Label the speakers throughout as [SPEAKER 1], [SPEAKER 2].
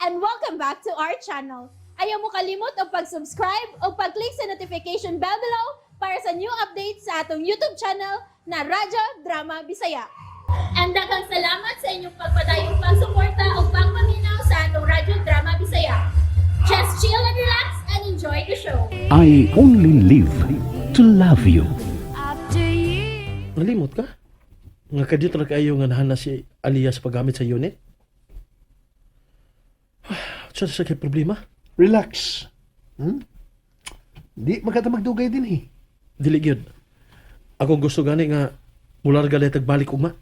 [SPEAKER 1] And welcome back to our channel. Ayaw mo kalimot og pag-subscribe o pag-click sa notification bell below para sa new updates sa atong YouTube channel na Radyo Drama Bisaya. And daghang salamat sa inyong pagpadayong pagsuporta o pagpaminaw sa atong Radyo Drama Bisaya. Just chill and relax and enjoy the show.
[SPEAKER 2] I only live to love you.
[SPEAKER 3] Nalimot ka? Nga kadiyot ra kaayo nga nahana si Aliyah sa paggamit sa unit? Sa sa kay problema?
[SPEAKER 4] Relax. Di magkata magdugay din eh.
[SPEAKER 3] Dili gyud. Akong gusto gani nga mularga letag balik ugma.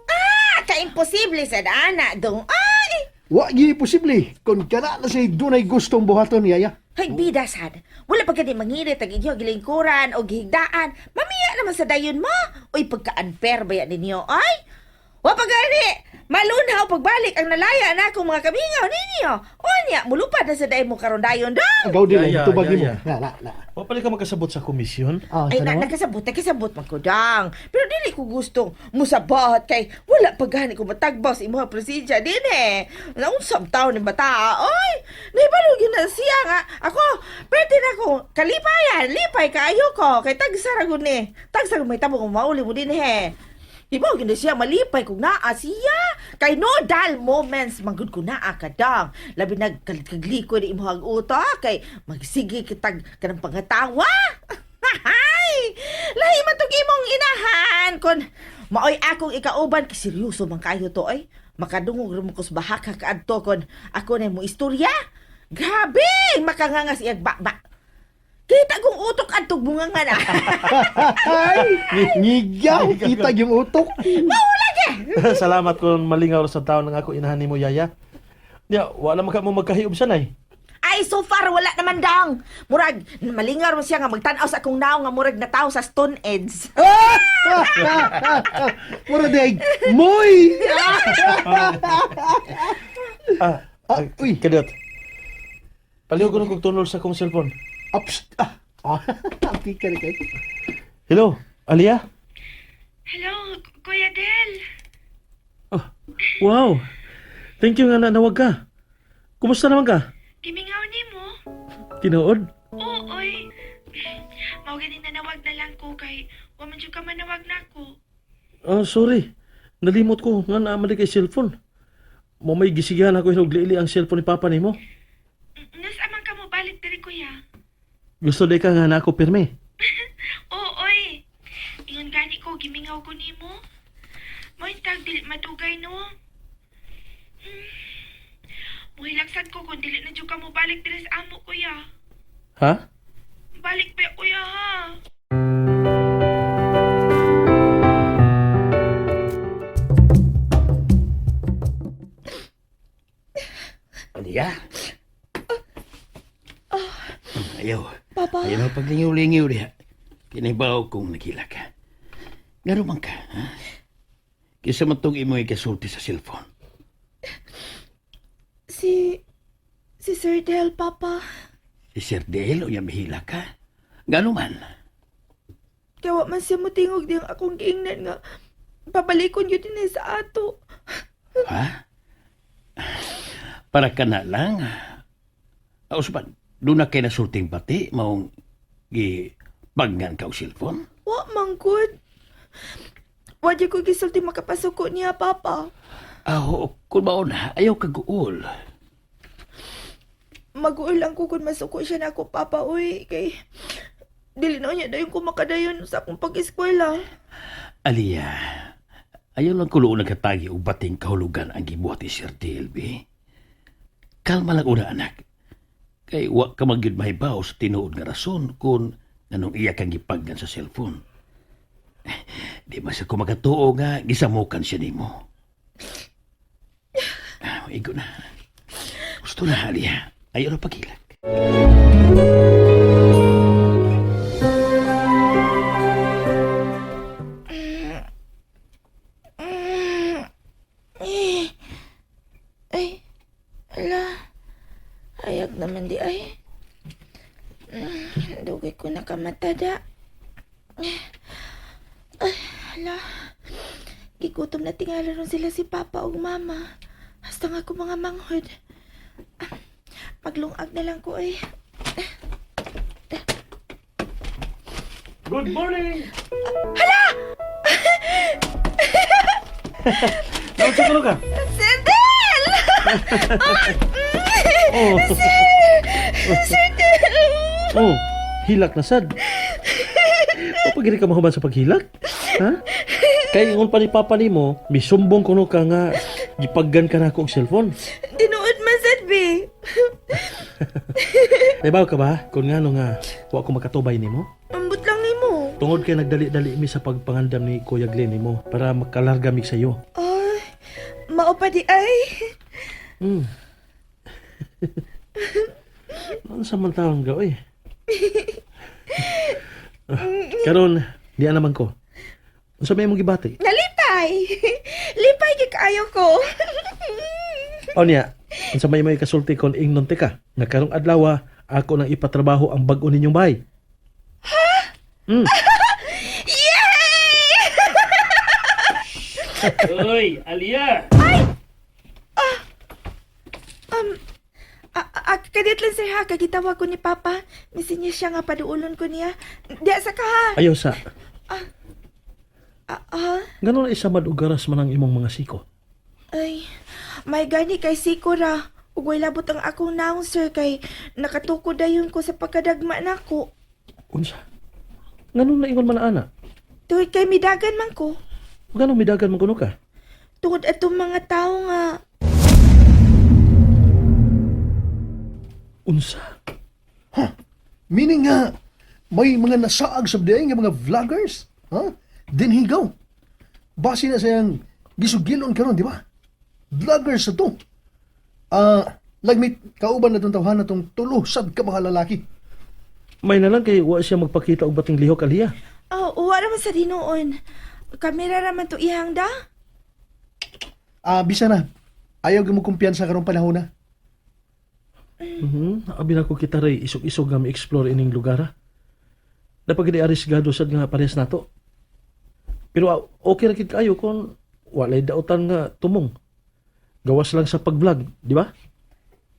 [SPEAKER 5] Ah, ka-imposible sa dana dong. Ay!
[SPEAKER 4] Wa gyud posible kung kana na say dunay gustong buhaton yaya.
[SPEAKER 5] Hoy, bida sad. Wala pa gani mangirit ang inyo gilingkuran o gihigdaan. Mamiya naman sa dayon mo. Uy, pagka-unfair ba yan ninyo, ay? Wa pa gani. Malunhaw pagbalik ang nalaya na akong mga kamingaw ninyo. Unya, mulupad na sa dayon mo karon dayon dong.
[SPEAKER 4] Agaw din
[SPEAKER 3] Yaya,
[SPEAKER 4] lang tubag nimo.
[SPEAKER 3] yaya.
[SPEAKER 4] Na na na.
[SPEAKER 3] Wa pala ka magkasabot sa komisyon?
[SPEAKER 4] Ah,
[SPEAKER 5] Ay, na,
[SPEAKER 4] tanawa?
[SPEAKER 5] nagkasabot, nagkasabot man ko dang. Pero dili ko gustong musabat kay wala pa gani ko matagbaw sa imuha presensya din eh. Naunsam taon ni bata, oy! Naibalo yun na siya nga. Ako, pwede na ko, kalipayan, lipay kaayo ko. Kay tagsara ni. Tagsara may tabo kung mauli mo din he. Ibaw yun na siya, malipay kung naa siya. Kay no dull moments, manggod ko naa ka dang. Labi nagkaglikoy ni imuhang utak, kay magsige kitag kanang pangatawa. Hay! Lahi man tong imong inahan kon maoy akong ikauban kay seryoso man kayo to ay. Makadungog ra mo kus bahaka kaadto kon ako na mo istorya. Grabe, makangangas iyag baba. Kita kong utok adtog bunga nga na.
[SPEAKER 4] Ay, ngigaw kita yung utok.
[SPEAKER 3] Salamat kung malingaw sa taon ng ako inahan nimo yaya. Ya, wala man ka mo magkahiob sanay.
[SPEAKER 5] Ay, so far wala naman dang. Murag malingaw man siya nga magtan-aw sa akong naong nga murag nataw sa Stone Age.
[SPEAKER 4] Mura di ay moy.
[SPEAKER 3] Ah,
[SPEAKER 4] Ah, uy.
[SPEAKER 3] Kadiyot. Palihog ko kog tunol sa akong cellphone.
[SPEAKER 4] Ups. Ah. Ah, tika ni kay.
[SPEAKER 3] Hello, Aliyah?
[SPEAKER 6] Hello, Kuya Del.
[SPEAKER 3] Oh, wow. Thank you nga nanawag ka. Kumusta naman ka?
[SPEAKER 6] Gimingaw ni mo.
[SPEAKER 3] Tinuod?
[SPEAKER 6] Oo, oy. Mao gani nanawag na lang ko kay wa man jud ka manawag nako.
[SPEAKER 3] Ah, sorry. Nalimot ko nga naamali kay cellphone. Mo may gisigahan ako hinog liili ang cellphone ni Papa nimo.
[SPEAKER 6] Nasa man ka mo balik diri, kuya?
[SPEAKER 3] Gusto di ka nga na ako pirmi.
[SPEAKER 6] Oo, oy. Ingon gani ko gimingaw ko nimo. Mo tag dili madugay no. Muhilagsad ko kung dili na jud ka mo balik diri sa amo, kuya.
[SPEAKER 3] Ha?
[SPEAKER 6] Balik pa, kuya, ha.
[SPEAKER 7] Aliyah? Ayaw.
[SPEAKER 5] Papa.
[SPEAKER 7] Ayaw na paglingaw-lingaw diha. Kinibaw kong nagila ka. Garo man ka, ha? Kisa man tong imoy kasulti sa cellphone.
[SPEAKER 6] Si Sir Del, Papa.
[SPEAKER 7] Si Sir Dale o mihila ka? Gano man?
[SPEAKER 6] Kaya wa man siya motingog diyang akong giingnan nga pabalikon yun din sa ato.
[SPEAKER 7] Ha? Para ka na lang. Auspan, doon na kay nasulting pati, maong gi paggan ka og cellphone.
[SPEAKER 6] Wa man gud. Wa di ko gisulti makapasuko niya, Papa.
[SPEAKER 7] Ah, oo, kung mauna, ayaw kaguol.
[SPEAKER 6] Maguol lang ko kung masuko siya na ako, Papa, uy. Kay dili na niya dayon ko makadayon sa akong pag-eskwela.
[SPEAKER 7] Aliya, ayaw lang kulo nagkatagi og bating kahulugan ang gibuhat ni Sir DLB. Kalma lang una, anak. Kay wa ka man gyud mahibaw sa tinuod nga rason kung anong iya kang gipaggan sa cellphone. Eh, di man sa ko makatuo nga gisamukan siya nimo. Ah, igo na. Gusto na, Aliya. Ayaw na pagilak.
[SPEAKER 6] Eh, ay, ala, ayag naman di ay. Dugay ko nakamatada. Ay, ala. Gigutom na tingala ron sila si Papa ug Mama. Hasta nga ko mga manghod. Ah, maglungag na lang ko eh.
[SPEAKER 3] Good morning! Hala! Naunsa ka ka?
[SPEAKER 6] Sir Del!
[SPEAKER 3] Oh.
[SPEAKER 6] Sir Del!
[SPEAKER 3] Oh, hilak na sad. Papagiri ka mahuman sa paghilak? Ha? Kay ingon pa ni Papa nimo, misumbong kuno ka nga gipaggan ka na ako og cellphone.
[SPEAKER 6] Tinuod man sad, be.
[SPEAKER 3] Naibaw ka ba kung ngano nga wa ko makatubay nimo?
[SPEAKER 6] Ambot lang nimo.
[SPEAKER 3] Tungod kay nagdali-dali mi sa pagpangandam ni Kuya Glenn nimo para makalarga mi sa iyo.
[SPEAKER 6] Ay, mao pa di ay.
[SPEAKER 3] Ano sa man taon ga oy? Karon, di naman ko. Unsa may imong gibati?
[SPEAKER 6] Nalipay. Lipay gyud kaayo ko.
[SPEAKER 3] O niya, unsa may imong ikasulti kon ingnon te ka nga karong adlaw ako nang ipatrabaho ang bag-o ninyong bahay. Ha?
[SPEAKER 7] Uy, Alia!
[SPEAKER 6] Kadit lang sir ha, kagitawag ko ni Papa. Misin niya siya nga paduulon ko niya. Diya sa ka ha.
[SPEAKER 3] Ayaw sa.
[SPEAKER 6] Ah, ah,
[SPEAKER 3] Ngano na isa madugaras man ang imong mga siko?
[SPEAKER 6] ay, may gani kay siko ra. Ug way labot ang akong naong sir kay nakatukod dayon ko sa pagkadagma nako.
[SPEAKER 3] Unsa? Ngano na ingon man ana?
[SPEAKER 6] Tuod kay midagan man ko.
[SPEAKER 3] Ngano midagan man kuno ka?
[SPEAKER 6] Tungod atong mga tao nga
[SPEAKER 3] Unsa?
[SPEAKER 4] Meaning nga, may mga nasaag sa diay nga mga vloggers, ha? Dinhigaw. Base na sayang gisugilon karon, di ba? Vloggers sa to. Ah, lagmit kauban na tong tawhan na tong tulo sad ka mga lalaki.
[SPEAKER 3] May na lang kay wa siya magpakita og bating lihok, Alia.
[SPEAKER 6] Oh, uwa raman sa dinuon. Kamera raman to ihang da.
[SPEAKER 4] Ah, bisa na. Ayaw gyud mo kumpiyansa karong panahon na.
[SPEAKER 3] Abi na ko kita ray isog-isog nga mi-explore ining lugar ha. Dapat gid arisgado sad nga parehas nato. Pero okay ra kid kayo kung walay dautan nga tumong. Gawas lang sa pag-vlog, di ba?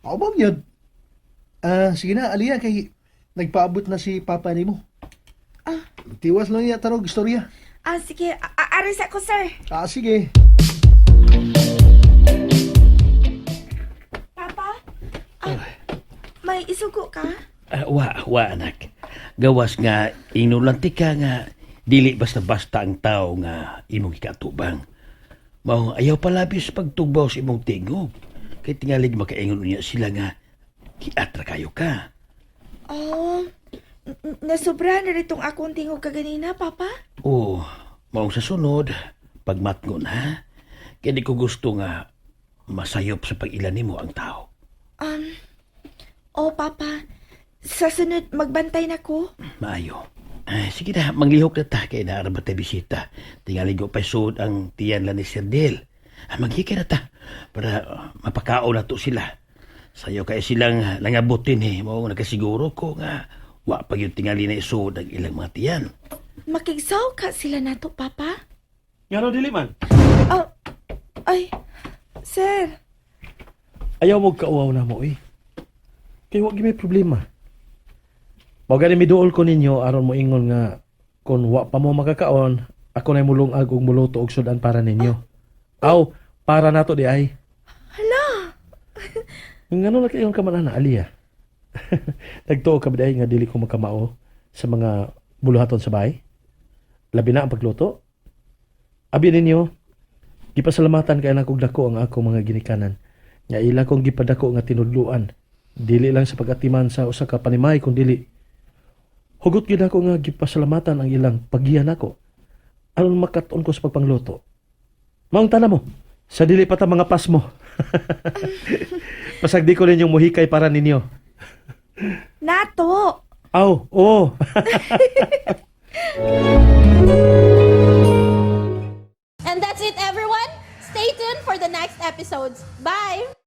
[SPEAKER 4] Aw yun. Ah, sige na, Alia, kay nagpaabot na si Papa nimo.
[SPEAKER 6] Ah.
[SPEAKER 4] Tiwas lang niya tarog istorya.
[SPEAKER 6] Ah, sige. Aris ako, sir.
[SPEAKER 4] Ah, sige.
[SPEAKER 6] Papa? Ah, may isugo ka?
[SPEAKER 7] Ah, wa, wa anak. Gawas nga inulanti ka nga dili basta-basta ang tao nga imong ikatubang. Mao ayaw palabis pagtugbaw sa imong tingog. Kay tingalig makaingon unya sila nga giatra kayo ka.
[SPEAKER 6] Oh, nasobra na rin itong akong tingog kaganina, Papa.
[SPEAKER 7] Oo, maong sa sunod, pagmatngon ha. Kaya di ko gusto nga masayop sa pag-ila nimo ang tao.
[SPEAKER 6] Oh, Papa. Sa sunod, magbantay na ko.
[SPEAKER 7] Maayo. Ay, sige na, manglihok na ta kay naara ba tayo bisita. Tingali ko pa suod ang tiyan lang ni Sir Del. Ah, maghikay na ta para mapakaon na to sila. Sayo kay silang nangabutin eh. Mao nakasiguro ko nga wa pa yung tingali na isuod ang ilang mga tiyan.
[SPEAKER 6] Makigsaw ka sila nato, Papa.
[SPEAKER 3] Ngano dili man?
[SPEAKER 6] Oh, ay, sir.
[SPEAKER 3] Ayaw mo kauaw na mo eh. Kay wa gyud may problema. Mao gani miduol ko ninyo aron mo ingon nga kung wa pa mo makakaon, ako na mulungag og muluto og sudan para ninyo. Aw, para nato di ay.
[SPEAKER 6] Hala.
[SPEAKER 3] Ngano na kayon ka man ana, Alia? Nagtuo ka ba di ay nga dili ko makamao sa mga buluhaton sa bahay? Labi na ang pagluto? Abi ninyo, gipasalamatan kay nako dako ang ako mga ginikanan. Nga ila kong gipadako nga tinudluan. Dili lang sa pag-atiman sa usa ka panimay kung dili. Hugot gyud ako nga gipasalamatan ang ilang paggiya nako. Aron makat-on ko sa pagpangluto. Maong tana mo, sa dili pa ta mga pasmo. Pasagdi ko ninyong muhikay para ninyo.
[SPEAKER 6] Nato.
[SPEAKER 3] Aw, oo.
[SPEAKER 1] And that's it, everyone. Stay tuned for the next episodes. Bye!